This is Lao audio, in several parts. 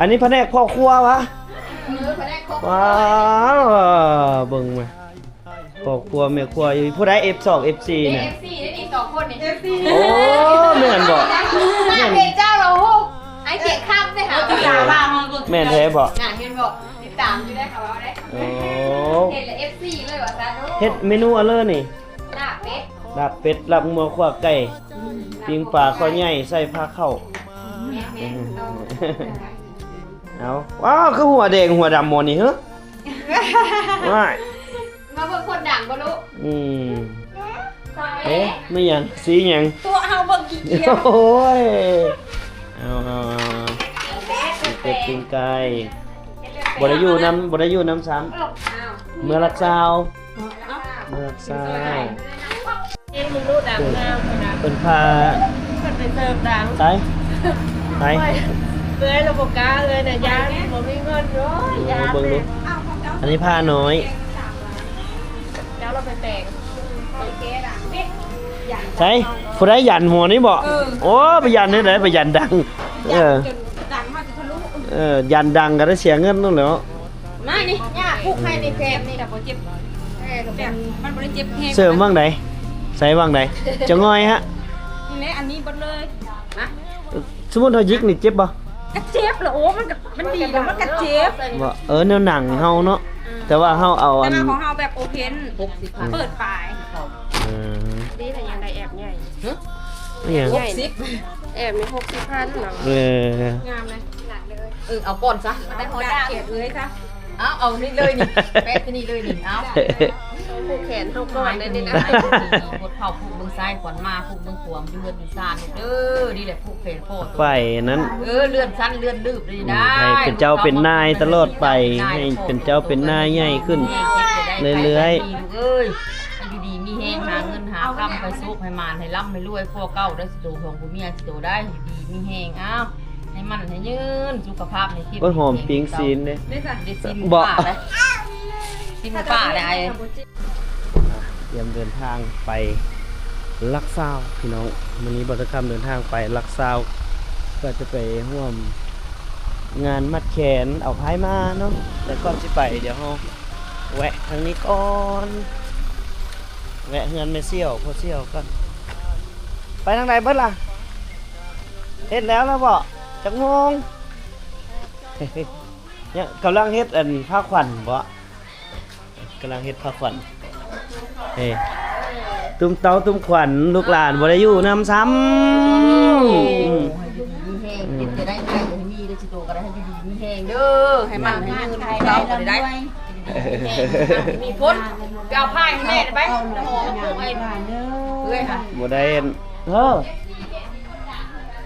ອັນນີ້ພະແນກພໍ່ຄົວວະ? ເອີ ພະແນກພໍ່ຄົວ. ວ້າວ ເບິ່ງມາ ພໍ່ຄົວແມ່ຄົວຢູ່. ຜູ້ໃດ ເອັຟສອງ ເອັຟສີ່ ນະ? ເອັຟຊີ ໄດ້ນີ້ສອງຄົນນີ້ ເອັຟຊີ. ໂອ້ ແມ່ນບໍ່? ແມ່ນ ເຫັນເຈົ້າແລ້ວ ໂອ້ ໄອ້ເຈັກຄັບເດ້ຫາ. ເອີ ແມ່ນແທ້ບໍ່? ນະ ເຫັນບໍ່? ຕິດຕາມຢູ່ໄດ໋ ເຂົາເວົ້າໄດ໋. ໂອ້ ເຫັນແລ້ວ ເອັຟຊີ ເລີຍວ່າຊັ້ນ. ເຮັດເມນູອັນເລີນີ້ ລາບເປັດ ລາບເປັດ ລາບງົວ ຂົ້ວໄກ່ ອືມ ປີ້ງປາຄໍໃຫຍ່ໃສ່ພາເຂົ້າ. ແມ່ນໆ ເອົາ ວ້າວ ຄືຫົວແດງຫົວດຳໝໍນີ້ເຮີ້? ວ້າຍ ມາເບິ່ງຄົນດັງບໍ່ລູກ? ອືມ ເອະ ແມ່ນຫຍັງ? ສີຫຍັງ? ຕົວະເຮົາເບິ່ງຂີ້ກຽດ. ໂອ້ຍ ເອົາໆໆ ເປັດ ປີ້ງໄກ່ ບໍ່ໄດ້ຢູ່ນຳ ບໍ່ໄດ້ຢູ່ນຳຊ້ຳ. ເອີ ເມື່ອລັກຊາວ ເອີ ເມື່ອລັກຊາວ. ເຫັນມັນດູດັງງາມຂະໜາດ ເພິ່ນພາ ເພິ່ນໄປເສີບດັງ. ໄປ ໄປ ເອື້ອຍລະບໍ່ກ້າເລີຍນະ ຢ້ານບໍ່ມີເງິນ. ໂອ້ຍ ຢ້ານ. ເບິ່ງດູ ອັນນີ້ພານ້ອຍ ເຈົ້າລະໄປແປງ. ໃສ ຜູ້ໃດຢັນຫົວນີ້ບໍ? ເອີ ໂອ້ ໄປຢັນແນວໃດ? ໄປຢັນດັງ. ເອີ ເອີ ຢັນດັງກໍໄດ້ເສຍເງິນນັ້ນແຫຼະ. ມານີ້ ຍ່າຜູກໃຫ້ນີ້ ແພບນີ້ ແຕ່ບໍ່ເຈັບ. ເອີ ມັນບໍ່ໄດ້ເຈັບແຮງ. ເສີມຫວ່າງໃດ? ໃສ່ຫວ່າງໃດ? ຈະງ່ອຍຮະ. ນີ້ແຫຼະ ອັນນີ້ເບິດເລີຍ. ມາ ສົມມຸດເຮົາຢິກນີ້ເຈັບບໍ່? ກໍເຈັບລະ. ໂອ້ ມັນກໍ ມັນດີແລ້ວ ມັນກໍເຈັບ. ບໍ່ ເອີ ແນວໜັງເຮົາເນາະ. ອືມ ແຕ່ວ່າເຮົາເອົາອັນ ແຕ່ວ່າຂອງເຮົາແບບໂອເພນ ຫົກສິບພັນ ເປີດປາຍ. ເອີ ດີແທ້ ຍັງໄດ້ແອບໃຫຍ່. ຮະ? ອີຫຍັງ? ຫົກສິບ ແອບນີ້ຫົກສິບພັນເນາະ. ເອີ ງາມເລີຍ. ເອີ ເອົາກ່ອນຊະ ໄດ້ຮອດດາກເອບເອີຍຊະ. ເອົາ ເອົານີ້ເລີຍນີ້ ແປະທີ່ນີ້ເລີຍນີ້. ເອົາ ຜູກແຂນເຮົາກ່ອນໄດ້ນີ້ນະ. ກົດເຜົາຜູກເບິ່ງຊ້າຍຂວັນມາ ຜູກເບິ່ງຂວາຢູ່ເຮືອນຢູ່ຊານເດີ. ນີ້ແຫຼະຜູກແຂນພໍ່ໄປນັ້ນ. ເອີ ເລື່ອນຊັ້ນເລື່ອນລືບເລີຍນະ. ໃຫ້ເປັນເຈົ້າເປັນນາຍຕະຫຼອດໄປ ໃຫ້ເປັນເຈົ້າເປັນນາຍໃຫຍ່ຂຶ້ນເລື້ອຍໆ. ເອີຍ ໃຫ້ຢູ່ດີມີແຮງ ຫາເງິນຫາຄຳ ໃຫ້ໂຊກໃຫ້ໝານ ໃຫ້ລ່ຳໃຫ້ລວຍ ຜົວເກົ່າໄດ້ ຊິໂຕຂອງຜົວເມຍຊິໂຕໄດ້ ຢູ່ດີມີແຮງ. ອ້າວ ໃຫ້ໝັ້ນໃຫ້ຍືນ ສຸຂະພາບໃຫ້ເຂັ້ມແຂງ. ໂອ້ຍ ຫອມປີ້ງຊີ້ນເດ້. ໄດ້ຊະ ໄດ້ຊີ້ນ ບໍ່ ປາເດ້. ກິນໝູປ່າໄດ້ອ້າຍ. ຕຽມເດີນທາງໄປຫຼັກຊາວພີ່ນ້ອງ. ມື້ນີ້ບ່າວຕະຄຳເດີນທາງໄປຫຼັກຊາວ ເພື່ອຈະໄປຮ່ວມງານມັດແຂນເອົາພາຍມາເນາະ. ແຕ່ກ່ອນຊິໄປ ດຽວເຮົາແວະທາງນີ້ກ່ອນ ແວະເຮືອນແມ່ສ່ຽວ ພໍ່ສ່ຽວກ່ອນ. ໄປທາງໃດເບິດລະ? ເຮັດແລ້ວລະບໍ? ຈັກໂມງ? ຍັງກຳລັງເຮັດອັນພາຂວັນບໍ? ກຳລັງເຮັດພາຂວັນ. ເອີ ຕຸ້ມເຕົ້າຕຸ້ມຂວັນ ລູກຫຼານບໍ່ໄດ້ຢູ່ນຳຊ້ຳ. ອືມ ໃຫ້ຢູ່ດີມີແຮງ ເຮັດຈະໄດ້ໃຫ້ມີໄດ້ຊິໂຕກໍໄດ້ ໃຫ້ຢູ່ດີມີແຮງເດີ ໃຫ້ໝັ້ນໃຫ້ຍືນ ເຈົ້າກໍໄດ້ ມີຜົນ. ໄປເອົາພາຍໃຫ້ແມ່ໄປ ເອົາໜໍ່ມາປູກໃຫ້ເອື້ອຍຫັ້ນ ບໍ່ໄດ້ ເອີ. ເ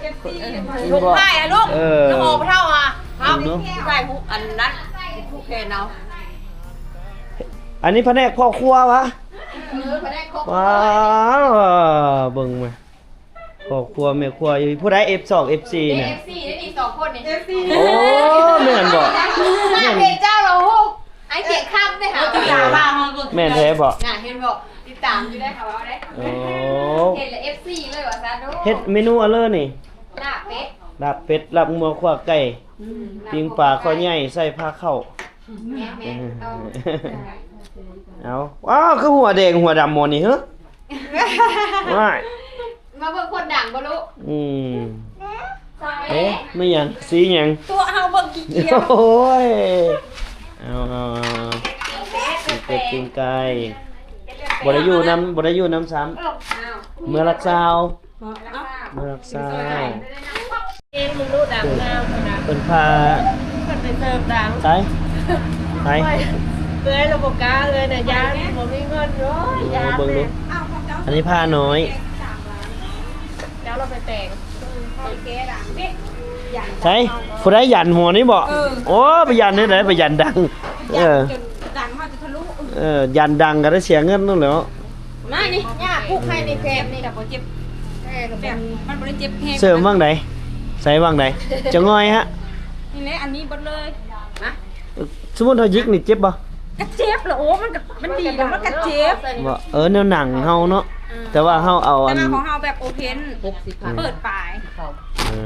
ອັຟຊີ ເອີ ທຸກໄປອະລູກ ເອີ ນ້ອງຫອມເທົ່າຫາ ເຮົາ ເນາະ ໃສ່ຜູ້ອັນນັ້ນ ຜູ້ແຂນເອົາ. ອັນນີ້ພະແນກພໍ່ຄົວຫວາ? ເອີ ພະແນກພໍ່ຄົວ. ວ້າວ ເບິ່ງມາ ພໍ່ຄົວແມ່ຄົວຢູ່ ຜູ້ໃດ ເອັຟສອງ ເອັຟສີ່ ນີ້ ເອັຟຊີ ນີ້ສອງຄົນນີ້ ເອັຟຊີ. ໂອ້ ແມ່ນບໍ່? ແມ່ນ ເຫັນເຈົ້າແລ້ວ ໂອ້ ໄອ້ກຽງຄຳເດ້ຫາ ເອີ ແມ່ນແທ້ບໍ່? ນະ ເຫັນບໍ່? ຕິດຕາມຢູ່ໄດ໋ ເຂົາເວົ້າໄດ໋. ໂອ້ ເຫັນແລ້ວ ເອັຟຊີ ເລີຍວ່າຊັ້ນ. ໂອ້ ເຮັດເມນູອັນເລີນີ້ ລາບເປັດ ລາບເປັດ ລາບງົວ ຂົ້ວໄກ່ ອືມ ປີ້ງປາຄໍໃຫຍ່ໃສ່ພາເຂົ້າ. ແມ່ນໆ ເອີ ເອົາ ອ້າວ ຄືຫົວແດງຫົວດຳໝໍນີ້ເຮີ້? ວ້າຍ ມາເບິ່ງຄົນດັງບໍ່ລູກ? ອືມ ເອະ ແມ່ນຫຍັງ? ສີຫຍັງ? ຕົວະເຮົາເບິ່ງຂີ້ກຽວ. ໂອ້ຍ ເອົາໆໆ ປີ້ງເປັດປີ້ງໄກ່ ບໍ່ໄດ້ຢູ່ນຳ ບໍ່ໄດ້ຢູ່ນຳຊ້ຳ. ເອີ ອ້າວ ເມືອຫຼັກຊາວ ເມືອຫຼັກຊາວ. ເອງມຶງດູດັງງາມພຸ້ນນະ ເພິ່ນພາ ເພິ່ນໄປເສີມດັງ. ໃສ ໃສ ເອື້ອຍລະບໍ່ກ້າ ເອື້ອຍນະຢ້ານບໍ່ມີເງິນ. ໂອ້ຍ ຢ້ານ. ເບິ່ງດູ ອັນນີ້ພານ້ອຍ ເຈົ້າລະໄປແປງ. ໃສ ຜູ້ໃດຢັນຫົວນີ້ບໍ? ເອີ ໂອ້ ໄປຢັນແນວໃດ? ໄປຢັນດັງ. ເອີ ເອີ ຢັນດັງກໍໄດ້ເສຍເງິນນັ້ນແຫຼະ. ມານີ້ ຍ່າຜູກໃຫ້ນີ້ ແຖມນີ້ ແບບບໍ່ເຈັບ ແບບມັນບໍ່ໄດ້ເຈັບແຮງ. ເສີມຫວ່າງໃດ? ໃສ່ຫວ່າງໃດ? ຈະງ່ອຍຮະ ນີ້ແຫຼະ ອັນນີ້ເບິດເລີຍ. ມາ ສົມມຸດເຮົາຢິກນີ້ເຈັບບໍ່? ກໍເຈັບລະ. ໂອ້ ມັນກໍ ມັນດີແລ້ວ ມັນກໍເຈັບ. ບໍ່ ເອີ ແນວໜັງເຮົາເນາະ. ອືມ ແຕ່ວ່າເຮົາເອົາອັນ ແຕ່ວ່າຂອງເຮົາແບບໂອເພັນ ຫົກສິບພັນ ເປີດປາຍ. ເອີ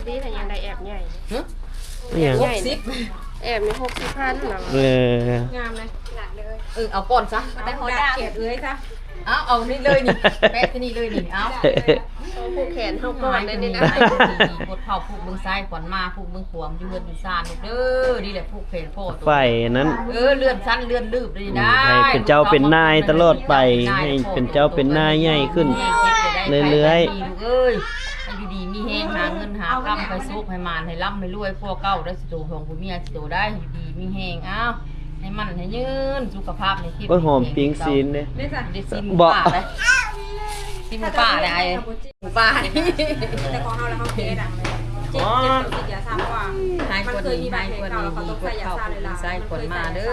ດີແທ້ ຍັງໄດ້ແອບໃຫຍ່. ຫຶ ອີຫຍັງ? ຫົກສິບ ແອບນີ້ຫົກສິບພັນເນາະ. ເອີ ງາມເລີຍ. ເອີ ເອົາກ່ອນຊະ ໄດ້ຮອດດາບເຂດເອື້ອຍຊະ. ເອົາ ເອົານີ້ເລີຍນີ້ ແປະທີ່ນີ້ເລີຍນີ້. ເອົາ ເອົາຜູກແຂນເຮົາກ່ອນໄດ້ນີ້ນະ. ຜູກເຂົ້າຜູກເບິ່ງຊ້າຍຂວັນມາ ຜູກເບິ່ງຂວາມຢູ່ເຮືອນຢູ່ຊານເດີ. ນີ້ແຫຼະຜູກແຂນພໍ່ໂຕ ໄຟນັ້ນ ເອີ ເລື່ອນຊັ້ນເລື່ອນລືບໄດ້. ອືມ ໃຫ້ເປັນເຈົ້າເປັນນາຍຕະຫຼອດໄປ ໃຫ້ເປັນເຈົ້າເປັນນາຍໃຫຍ່ຂຶ້ນເລື້ອຍໆ. ເອີຍ ໃຫ້ຢູ່ດີມີແຮງ ຫາເງິນຫາຄຳ ໃຫ້ໂຊກໃຫ້ໝານ ໃຫ້ລ່ຳໃຫ້ລວຍ ຜົວເກົ່າໄດ້ ຊິໂຕຂອງຜົວເມຍຊິໂຕໄດ້ ຢູ່ດີມີແຮງ. ອ້າວ ໃຫ້ໝັ້ນໃຫ້ຍືນ ສຸຂະພາບໃຫ້ເຂັ້ມແຂງ. ໂອ້ຍ ຫອມປີ້ງຊີ້ນເດ້. ໄດ້ຊີ້ນໝູປ່າໄດ໋ ຊີ້ນໝູປ່າໄດ໋ ໝູປ່າ. ແຕ່ຂອງເຮົາລະເຮົາເຄດັງເລີຍ ເຈັບ ເຈັບ ຕິດຢາຊາ ເພາະວ່າມັນເຄີຍມີບາດແຜເກົ່າ ເຂົາຕ້ອງໃສ່ຢາຊາຫຼາຍໆ. ໃຊ້ກ່ອນມາເດີ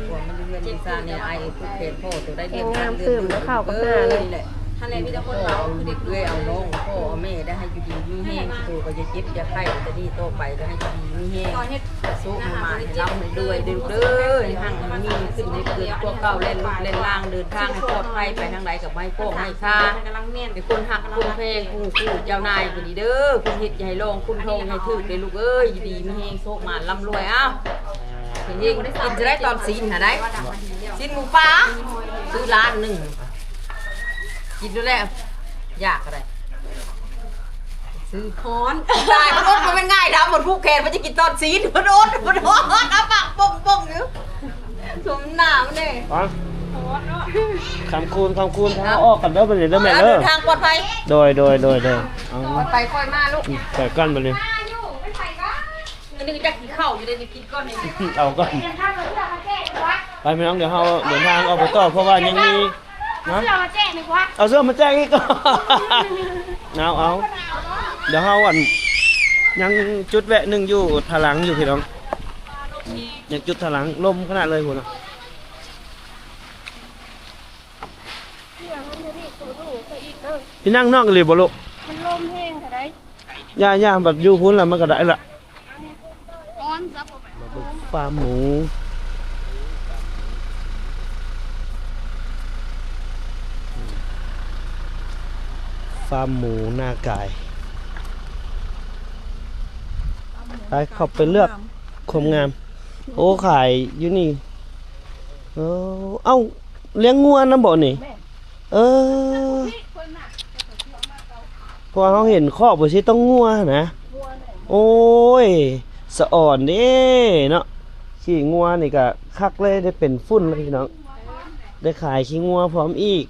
ຜົວມັນເຮືອນຢູ່ຊານນີ້ ອ້າຍເອີຍ ຜູກແຂນພໍ່ໂຕໄດ້ ເລື່ອນງາມຕື່ມ ເຂົ້າກັບໜ້າເລີຍ. ຫັ້ນແຫຼະ ມີແຕ່ຄົນເວົ້າ ຄືເດັກນ້ອຍ ເອົານ້ອງ ພໍ່ເອົາແມ່ໄດ້ ໃຫ້ຢູ່ດີມີແຮງ ໂຕກໍຢ່າເຈັບຢ່າໄຂ້ ແຕ່ນີ້ຕໍ່ໄປກໍໃຫ້ຢູ່ດີມີແຮງ ໃຫ້ໂຊກໃຫ້ໝານ ໃຫ້ລ່ຳໃຫ້ລວຍເດີລູກເດີ ໃຫ້ຮັ່ງໃຫ້ມີຂຶ້ນໃຫ້ເກີນກວ່າເກົ່າ ແລ່ນລຸກແລ່ນລາງ ເດີນທາງໃຫ້ປອດໄພ ໄປທາງໃດກໍບໍ່ໃຫ້ໂກງໃຫ້ຄາ ໃຫ້ຄົນຮັກຄົນແພງ ຜູ້ ຜູ້ເຈົ້ານາຍກໍດີເດີ ຄົນເຮັດຢ່າໃຫ້ລອງ ຄົນທອງຢ່າໃຫ້ຖືກເດີລູກເອີຍ ຢູ່ດີມີແຮງ ໂຊກໝານລ່ຳລວຍ. ເອົ້າ ເຮັດເອງ ກິນຈະໄດ້ຕອນຊີ້ນຫາໄດ້ ຊີ້ນໝູປ່າ ຊື້ລ້ານໜຶ່ງ ກິນໂລດແຫຼະ ຢາກກໍໄດ້ ຊື້. ຮ້ອນ ຕາຍ ມັນອົດບໍ່ແມ່ນງ່າຍດອກ ມັນຜູກແຂນ ມັນຈະກິນຕອນຊີ້ນ ມັນອົດ ມັນຮ້ອນ ອ້າປາກປົງໆຢູ່ ສົມໜ້າມັນເດ້. ໄປ ຄຳຄູນ ຄຳຄູນ ເອົາ ເຮົາອອກກັນເດີ ບັດນີ້ເດີແມ່ເດີ ເດີນທາງປອດໄພ. ໂດຍ ໂດຍ ໂດຍ ໂດຍ ເອົາ ຄ່ອຍໄປຄ່ອຍມາລູກ ໄປກ່ອນບັດນີ້ ອັນນີ້ກໍຢາກກິນເຂົ້າຢູ່ເດ້ ກິນກ່ອນນີ້ ເອົາກ່ອນ. ໄປພີ່ນ້ອງ ດຽວເຮົາເດີນທາງອອກໄປຕໍ່ ເພາະວ່າຍັງມີ ເອົາເສື້ອມາແຈກດີກວ່າ ເອົາເສື້ອມາແຈກອີກ. ເອົາ ເອົາ ດຽວເຮົາ ອັນ ຍັງຈຸດແວະໜຶ່ງຢູ່ທາງຫຼັງຢູ່ພີ່ນ້ອງ ຍັງຈຸດທາງຫຼັງ ລົມຂະໜາດເລີຍພຸ້ນນະ. ຊິນັ່ງນອກອີ່ຫຼີບໍ່ລູກ? ມັນລົມແຮງເທົ່າໃດ. ຢ່າ ຢ່າ ແບບຢູ່ພຸ້ນລະມັນກໍໄດ້ລະ. ມາເບິ່ງຟາມໝູ. ຟາມໝູນາກາຍ. ໄປ ເຂົ້າໄປເລືອກຄວາມງາມ. ໂອ້ ຂາຍຢູ່ນີ້. ເອີ ເອົ້າ ລ້ຽງງົວນຳບໍ່ນີ້? ແມ່ນ. ເອີ ເພິ່ນນະ ເພາະວ່າເຮົາເຫັນຄອກບໍ່ຊິຕ້ອງງົວນະ. ງົວແຫຼະ. ໂອ້ຍ ສະອອນເດ້ເນາະ. ຂີ້ງົວນີ້ກະຄັກເລີຍ ໄດ້ເປັນຝຸ່ນເລີຍພີ່ນ້ອງ. ໄດ້ຂາຍຂີ້ງົວພ້ອມອີກ.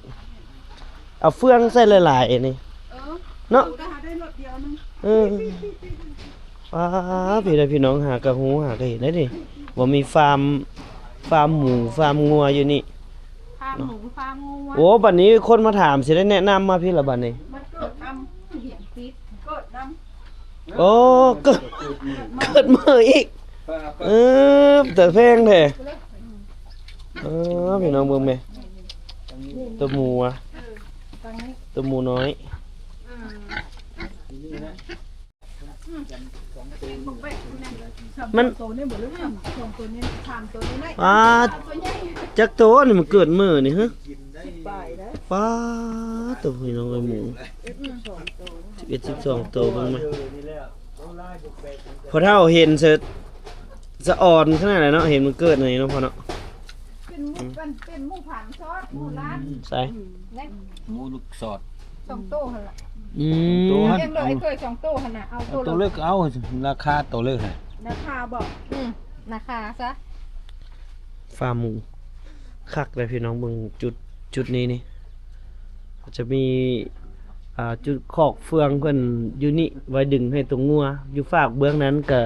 ເອົາເຟືອງໃສ່ຫຼາຍໆ ນີ້ ເອີ ເນາະ. ໄດ້ລົດດຽວໜຶ່ງ. ເອີ ປ້າ ພີ່ ພີ່ນ້ອງ ຫາກະຮູ້ ຫາກະເຫັນໄດ້ນີ້ ວ່າມີຟາມ ຟາມໝູ ຟາມງົວຢູ່ນີ້. ຟາມໝູ ຟາມງົວ. ໂອ້ ບັດນີ້ຄົນມາຖາມ ຊິໄດ້ແນະນຳມາພີ້ລະບັດນີ້. ມັນເກີດນຳ ເຫັນຕິດ ເກີດນຳ. ໂອ້ ເກີດ ເກີດເມີອີກ. ເອີ ແຕ່ແພງແທ້. ເອີ ພີ່ນ້ອງເບິ່ງແມ ໂຕໝູອະ ໂຕໝູນ້ອຍ. ມັນ ໂຕນີ້ບໍ່ ຫຼືສອງໂຕນີ້ ສາມໂຕນີ້. ອ່າ ຈັກໂຕນີ້ມັນເກີດມື້ນີ້ຫື? ປາຍໄດ໋. ປ້າໂຕ ພີ່ນ້ອງເອີຍ ໝູ ສິບເອັດ ສິບສອງໂຕ ເບິ່ງແມ. ພໍ່ເຖົ້າເຫັນສະ ສະອອນຂະໜາດໃດເນາະ ເຫັນມັນເກີດໃນເນາະ ພໍ່ເນາະ. ເປັນໝູ ເປັນ ເປັນໝູພັນຊອດ ໝູລ້ານ. ໃສ? ອືມ ນີ້ ໝູລູກຊອດ ສອງໂຕຫັ້ນລະ. ອືມ ສອງໂຕຫັ້ນ ເຫັນບໍ່ ເອົາ ໄອ້ເຄີຍ ສອງໂຕຫັ້ນນະ ເອົາ ເອົາໂຕ ໂຕເລີກ ເອົາລາຄາໂຕເລີກຫັ້ນ ລາຄາບໍ່? ອືມ ລາຄາຊະ. ຟາມໝູ ຄັກເລີຍພີ່ນ້ອງ ເບິ່ງຈຸດ ຈຸດນີ້ນີ້ ຈະມີ ອ່າ ຈຸດຄອກເຟືອງເພິ່ນຢູ່ນີ້ ໄວ້ດຶງໃຫ້ຕົວງົວ. ຢູ່ຟາກເບື້ອງນັ້ນກະ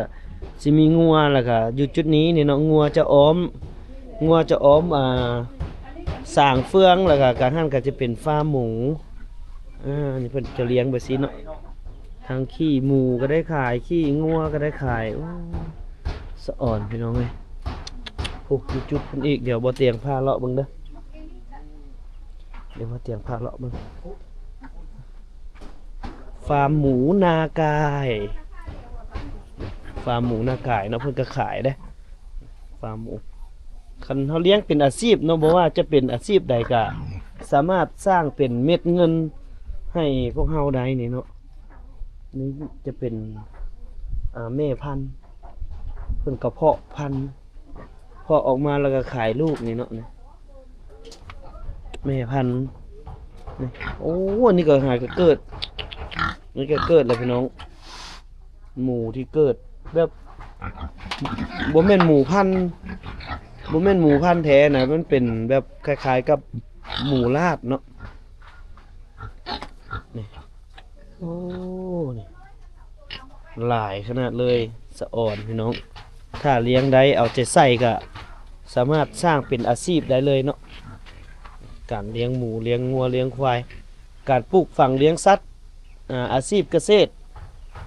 ຊິມີງົວ ແລ້ວກະຢູ່ຈຸດນີ້ນີ້ເນາະ ງົວຈະອ້ອມ ງົວຈະອ້ອມ ອ່າ ສາງເຟືອງ ແລ້ວກະກາງຫັ້ນກະຈະເປັນຟາມໝູ. ອ່າ ນີ້ເພິ່ນຈະລ້ຽງແບບຊີ້ເນາະ ທັງຂີ້ໝູກະໄດ້ຂາຍ ຂີ້ງົວກະໄດ້ຂາຍ. ໂອ້ ສະອອນພີ່ນ້ອງເອີຍ. ໂອ້ ມີຈຸດເພິ່ນອີກ ດຽວບໍ່ຕຽງພາເລາະເບິ່ງເດີ ດຽວບໍ່ຕຽງພາເລາະເບິ່ງ. ຟາມໝູນາກາຍ ຟາມໝູນາກາຍເນາະ ເພິ່ນກະຂາຍເດ້ ຟາມໝູ. ຄັນເຮົາລ້ຽງເປັນອາຊີບເນາະ ບໍ່ວ່າຈະເປັນອາຊີບໃດກະສາມາດສ້າງເປັນເມັດເງິນໃຫ້ພວກເຮົາໄດ້ນີ້ເນາະ. ນີ້ຈະເປັນ ອ່າ ແມ່ພັນ ເພິ່ນກະເພາະພັນ ເພາະອອກມາແລ້ວກະຂາຍລູກນີ້ເນາະ ນີ້ ແມ່ພັນນີ້. ໂອ້ ອັນນີ້ກະຫາກະເກີດ ນີ້ກະເກີດແລ້ວພີ່ນ້ອງ. ໝູທີ່ເກີດແບບ ບໍ່ແມ່ນໝູພັນ ບໍ່ແມ່ນໝູພັນແທ້ນະ ມັນເປັນແບບຄ້າຍໆກັບໝູລາດເນາະ ນີ້. ໂອ້ ນີ້ ຫຼາຍຂະໜາດເລີຍ ສະອອນພີ່ນ້ອງ. ຖ້າລ້ຽງໄດ້ ເອົາໃຈໃສ່ກະສາມາດສ້າງເປັນອາຊີບໄດ້ເລີຍເນາະ ການລ້ຽງໝູ ລ້ຽງງົວ ລ້ຽງຄວາຍ ການປູກຝັງລ້ຽງສັດ ອາ ອາຊີບກະເສດ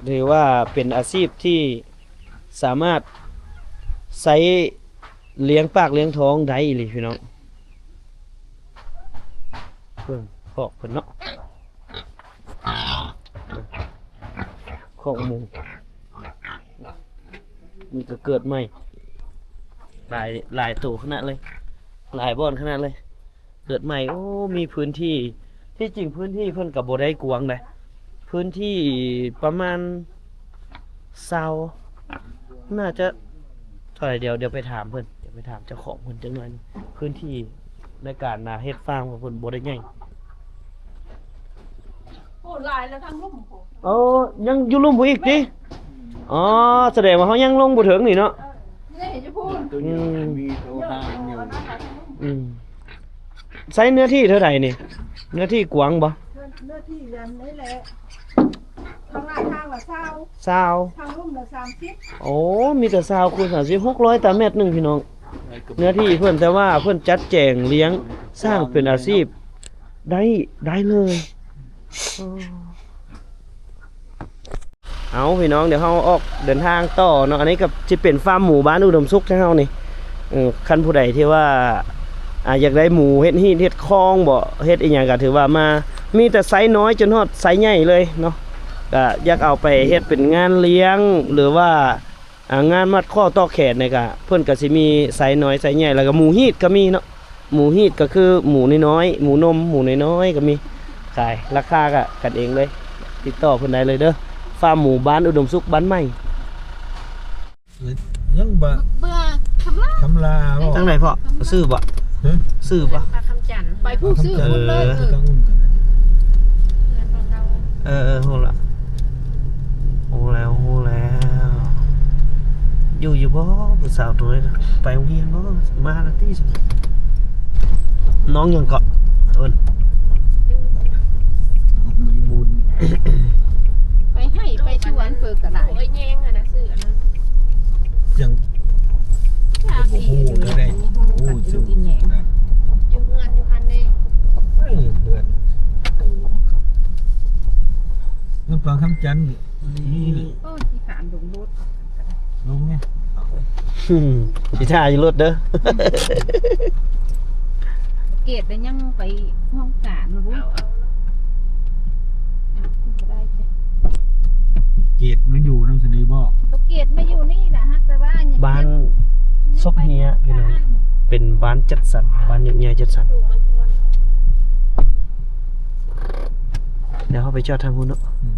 ຖືວ່າເປັນອາຊີບທີ່ສາມາດໃຊ້ລ້ຽງປາກລ້ຽງທ້ອງໄດ້ອີ່ຫຼີພີ່ນ້ອງ. ເບິ່ງຄອກເພິ່ນເນາະ ຄອກໝູ ມັນກະເກີດໃໝ່ ຫຼາຍ ຫຼາຍໂຕຂະໜາດເລີຍ ຫຼາຍບ່ອນຂະໜາດເລີຍ ເກີດໃໝ່. ໂອ້ ມີພື້ນທີ່ ທີ່ຈິງພື້ນທີ່ເພິ່ນກະບໍ່ໄດ້ກວ້າງໃດ໋ ພື້ນທີ່ປະມານຊາວ ໜ້າຈະເທົ່າໃດ ດຽວ ດຽວໄປຖາມເພິ່ນ ດຽວໄປຖາມເຈົ້າຂອງເພິ່ນຈັກໜ້ອຍໜຶ່ງ. ພື້ນທີ່ໃນການນາເຮັດຟາມຂອງເພິ່ນບໍ່ໄດ້ໃຫຍ່. ໂອ້ ຫຼາຍແລ້ວທາງລຸ່ມພຸ້ນ. ເອີ ຍັງຢູ່ລຸ່ມພຸ້ນອີກຕິ? ອໍ ສະແດງວ່າເຮົາຍັງລົງບໍ່ເຖິງນີ້ເນາະ. ເອີ ນີ້ຢູ່ພຸ້ນ ອືມ ມີໂຕທາງຢູ່. ອືມ ໃຊ້ເນື້ອທີ່ເທົ່າໃດນີ້? ເນື້ອທີ່ກວ້າງບໍ່? ເນື້ອ ເນື້ອທີ່ອັນນີ້ແຫຼະ ທາງລາດທາງລະຊາວ ຊາວ ທາງລຸ່ມລະສາມສິບ. ໂອ້ ມີແຕ່ຊາວຄູນສາມສິບ ຫົກຮ້ອຍຕາແມັດໜຶ່ງພີ່ນ້ອງ ເນື້ອທີ່ເພິ່ນ. ແຕ່ວ່າເພິ່ນຈັດແຈງລ້ຽງ ສ້າງເປັນອາຊີບໄດ້ ໄດ້ເລີຍ. ເອົາ ພີ່ນ້ອງ ດຽວເຮົາອອກເດີນທາງຕໍ່ເນາະ. ອັນນີ້ກະຊິເປັນຟາມໝູບ້ານອຸດົມສຸກຂອງເຮົານີ້. ເອີ ຄັນຜູ້ໃດທີ່ວ່າ ອາ ຢາກໄດ້ໝູເຮັດຮີດເຮັດຄອງບໍ ເຮັດອີ່ຫຍັງກະຖືວ່າມາ ມີແຕ່ໄຊນ້ອຍຈົນຮອດໄຊໃຫຍ່ເລີຍເນາະ. ກະຢາກເອົາໄປເຮັດເປັນງານລ້ຽງ ຫຼືວ່າ ອາ ງານມັດຂໍ້ຕໍ່ແຂນນີ້ກະ ເພິ່ນກະຊິມີໄຊນ້ອຍໄຊໃຫຍ່ ແລ້ວກະໝູຮີດກະມີເນາະ. ໝູຮີດກະຄືໝູນ້ອຍໆ ໝູນົມ ໝູນ້ອຍໆກະມີ. ຂາຍ ລາຄາກະກັນເອງເລີຍ ຕິດຕໍ່ເພິ່ນໄດ້ເລີຍເດີ ຟາມໝູບ້ານອຸດົມສຸກ ບ້ານໃໝ່. ຍັງບະ ເບື່ອຄຳລາ ຄຳລາບໍ ທາງໃດພໍ່? ຊື້ບໍ? ຮະ? ຊື້ບໍ? ປາຄຳຈັນ ໄປຜູ້ຊື້ພຸ້ນເລີຍ ເອີ ເອີ ຮູ້ລະ ຮູ້ແລ້ວ ຮູ້ແລ້ວ. ຢູ່ຢູ່ບໍ ຜູ້ສາວໂຕນີ້ນະ? ໄປໂຮງຮຽນບໍ? ມາລະຕິ? ນ້ອງຫຍັງເກາະ? ເອີ້ນ ນ້ອງມີບຸນ ໄປໄຮ່ໄປສວນເພິ່ນກະໄດ້ ໂອ້ຍ ແຍງຫັ້ນນະ ຊື່ອັນນັ້ນ ຫຍັງ ບໍ່ຮູ້ເລີຍ ບໍ່ຮູ້ ຊື່ ຢູ່ເຮືອນຢູ່ຫັ້ນເດ້ ເອີ ເຮືອນ ເອີ ມັນປາຄຳຈັນ ນີ້ ໂອ້ຍ ຂີ້ຄ້ານລົງລົດ ລົງແນ່ ຊິຖ້າຢູ່ລົດເດີ ເກດໄດ້ຍັງໄປຫ້ອງການ ເອົາ ເອົາ ເກດມາຢູ່ນຳຊັ້ນນີ້ບໍ? ໂຕເກດມາຢູ່ນີ້ນະ ຮັກແຕ່ວ່າ ບ້ານ ສົບເຮຍ ພີ່ນ້ອງ ເປັນບ້ານຈັດສັນ ບ້ານຍົກຍ້າຍຈັດສັນ. ດຽວເຮົາໄປຈອດທາງພຸ້ນເນາະ ອືມ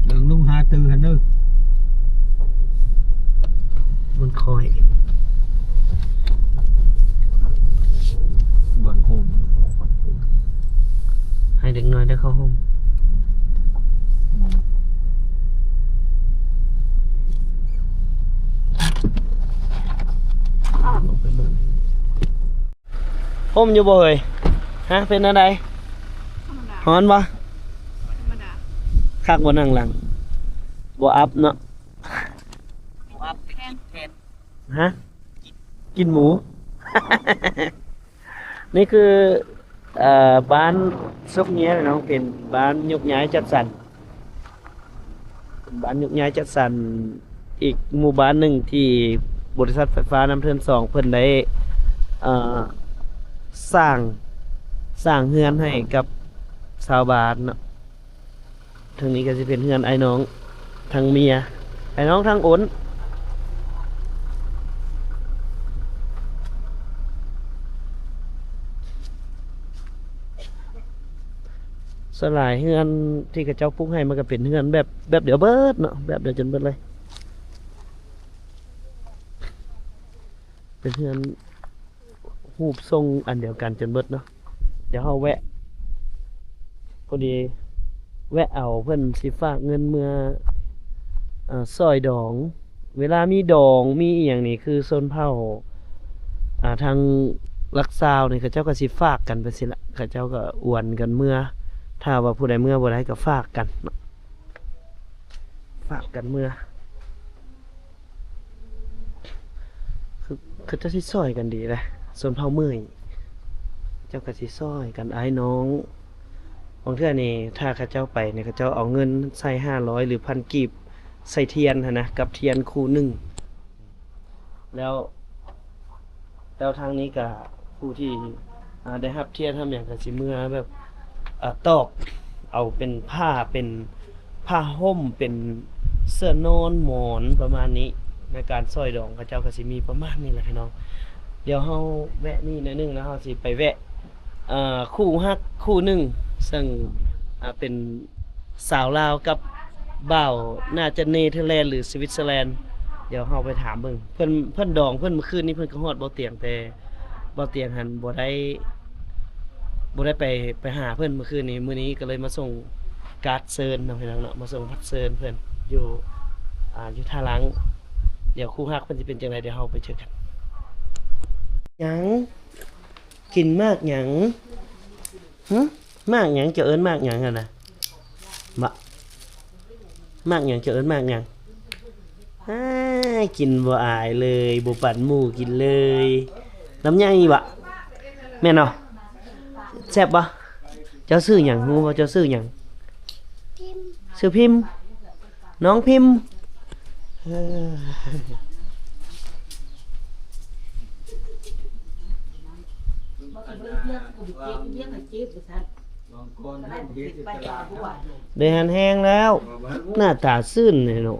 ເບິ່ງລຸງຫາຕື້ຫັ້ນເດີ ມັນຄ່ອຍ ບ່ອນໂຮມ ໃຫ້ເດັກນ້ອຍໄດ້ເຂົ້າໂຮມ. ຮົ່ມຢູ່ບໍ່ເຮີ້ຍ? ຮະ ເປັນແນວໃດ? ທຳມະດາ ຮ້ອນບໍ່? ທຳມະດາ ຄັກບໍ່ນັ່ງຫຼັງ? ບໍ່ອັບເນາະ ບໍ່ອັບ ແຂນ ແຂນ ຮະ? ກິນໝູ ນີ້ຄື ເອີ ບ້ານສົບເຮຍເນາະ ເປັນບ້ານຍົກຍ້າຍຈັດສັນ ເປັນບ້ານຍົກຍ້າຍຈັດສັນ ອີກໝູ່ບ້ານໜຶ່ງທີ່ບໍລິສັດໄຟຟ້ານ້ຳເທີນສອງ ເພິ່ນໄດ້ ເອີ ສ້າງ ສ້າງເຮືອນໃຫ້ກັບຊາວບ້ານເນາະ. ທາງນີ້ກະຊິເປັນເຮືອນອ້າຍນ້ອງທາງເມຍ ອ້າຍນ້ອງທາງໂອນ. ສ່ວນຫຼາຍເຮືອນທີ່ເຂົາເຈົ້າປຸກໃຫ້ມັນກະເປັນເຮືອນແບບ ແບບດຽວເບິດເນາະ ແບບດຽວຈົນເບິດເລີຍ ເປັນເຮືອນ ຮູບຊົງອັນດຽວກັນຈົນເບິດເນາະ. ດຽວເຮົາແວະ ພໍດີແວະເອົາ ເພິ່ນຊິຝາກເງິນເມືອ ເອີ ຊ່ອຍດອງ ເວລາມີດອງມີອີ່ຫຍັງນີ້ ຄືຊົນເຜົ່າ ອ່າ ທາງຫຼັກຊາວນີ້ ເຂົາເຈົ້າກະຊິຝາກກັນໄປຊີ້ລະ ເຂົາເຈົ້າກະອວນກັນເມືອ ຖ້າວ່າຜູ້ໃດເມືອບໍ່ໄດ້ກະຝາກກັນເນາະ ຝາກກັນເມືອ. ຄື ຄືເຂົາເຈົ້າຊິຊ່ອຍກັນດີເດ້ ຊົນເຜົ່າເໝີຍ ເຂົາເຈົ້າກະຊິຊ່ອຍກັນ ອ້າຍນ້ອງ. ບາງເທື່ອນີ້ ຖ້າເຂົາເຈົ້າໄປນີ້ ເຂົາເຈົ້າເອົາເງິນໃສ່ຫ້າຮ້ອຍ ຫຼື ພັນກີບ ໃສ່ທຽນຫັ້ນນະ ກັບທຽນຄູ່ໜຶ່ງ ແລ້ວ ແລ້ວທາງນີ້ກະຜູ້ທີ່ ອ່າ ໄດ້ຮັບທຽນຮັບຫຍັງກະຊິເມືອແບບ ເອີ ຕອກເອົາເປັນຜ້າ ເປັນຜ້າຫົ່ມ ເປັນເສື້ອນອນໝອນປະມານນີ້ ໃນການຊ່ອຍດອງເຂົາເຈົ້າກະຊິມີປະມານນີ້ແຫຼະພີ່ນ້ອງ. ດຽວເຮົາແວະນີ້ໜ້ອຍໜຶ່ງ ແລ້ວເຮົາຊິໄປແວະ ເອີ ຄູ່ຮັກຄູ່ໜຶ່ງ ເຊິ່ງ ອ່າ ເປັນ ສາວລາວກັບບ່າວ ໜ້າຈະເນເທີແລນ ຫຼື ສະວິດເຊີແລນ. ດຽວເຮົາໄປຖາມເບິ່ງ ເພິ່ນ ເພິ່ນດອງເພິ່ນມື້ຄືນນີ້ ເພິ່ນກະຮອດບໍ່ຕຽງ ແຕ່ບໍ່ຕຽງຫັ້ນບໍ່ໄດ້ ບໍ່ໄດ້ໄປ ໄປຫາເພິ່ນມື້ຄືນນີ້. ມື້ນີ້ກະເລີຍມາສົ່ງກາດເຊີນເນາະ ພີ່ນ້ອງເນາະ ມາສົ່ງບັດເຊີນເພິ່ນຢູ່ ອ່າ ຢູ່ທ່າລ້າງ. ດຽວຄູ່ຮັກເພິ່ນຊິເປັນຈັ່ງໃດ ດຽວເຮົາໄປເຈີກັນ. ຫຍັງ? ກິນໝາກຫຍັງ? ຫື? ໝາກຫຍັງ? ເຈົ້າເອີ້ນໝາກຫຍັງຫັ້ນນະ? ມະ ໝາກຫຍັງ? ເຈົ້າເອີ້ນໝາກຫຍັງ? ອ້າຍ ກິນບໍ່ອາຍເລີຍ ບໍ່ປັນໝູກິນເລີຍ. ລຳໄຍບໍ? ແມ່ນເນາະ? ແຊບບໍ? ເຈົ້າຊື່ຫຍັງ? ຮູ້ບໍ່ເຈົ້າຊື່ຫຍັງ? ຊື່ພິມ. ນ້ອງພິມ ເອີ ໄດ້ຫັນແຮງແລ້ວ ໜ້າຕາຊື່ນແທ້ເນາະ.